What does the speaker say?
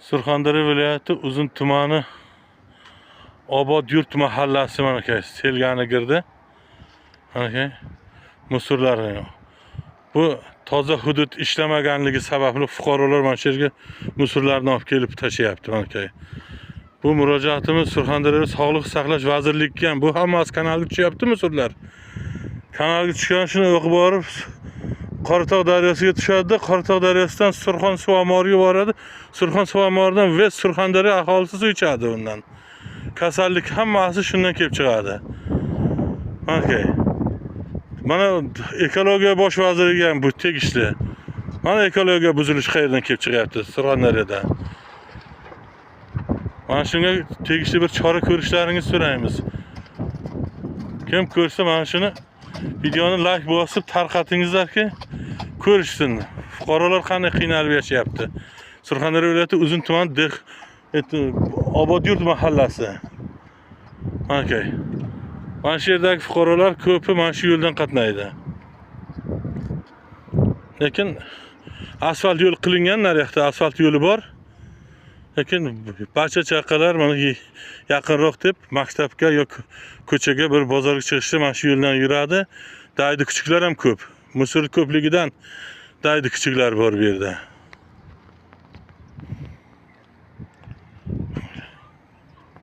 Surxondaryo viloyati Uzun tumani, Obod yurt mahallasi. Mana selgani kirdi. Mana musorlarni. Bu toza hudud ishlamaganligi sababli fuqarolar mana shu yerga musorlarni olib kelib tashlayapti. Mana bu murojaatimiz Surxondaryo Sog'liqni saqlash vazirligiga ham. Bu hammasi kanalga tushyapti musorlar. Kanalga tushgan, shuni o'qib borib Qoratog' daryosiga tushadi. Qoratog' daryosidan Surxon suv omboriga boradi. Surxon suv omboridan va Surxondaryo aholisi suv ichadi undan. Kasallik hammasi shundan kelib chiqadi. Okey. Mana ekologiya bosh vaziriga ham bu tegishli. Mana ekologiya buzilishi qayerdan kelib chiqyapti Surxondaryoda. Mana shunga tegishli bir chora ko'rishlaringizni so'raymiz. Kim ko'rsa, mana shuni videoni like bosib tarqatingizlarki, ko'rishsin. Fuqarolar qanday qiynalib yashayapti. Surxondaryo viloyati Uzun tuman Obod yurt mahallasi. Okey. Mana shu yerdagi fuqarolar ko'pi mana shu yo'ldan qatnaydi. Lekin asfalt yo'l qilingan, naryoqda asfalt yo'li bor. Lekin barcha chaqalar mana yaqinroq deb maktabga yoki ko'chaga, bir bozorga chiqishda mana shu yo'ldan yuradi. Daydi kuchuklar ham ko'p. Musor ko'pligidan daydi kuchuklar bor bu yerda.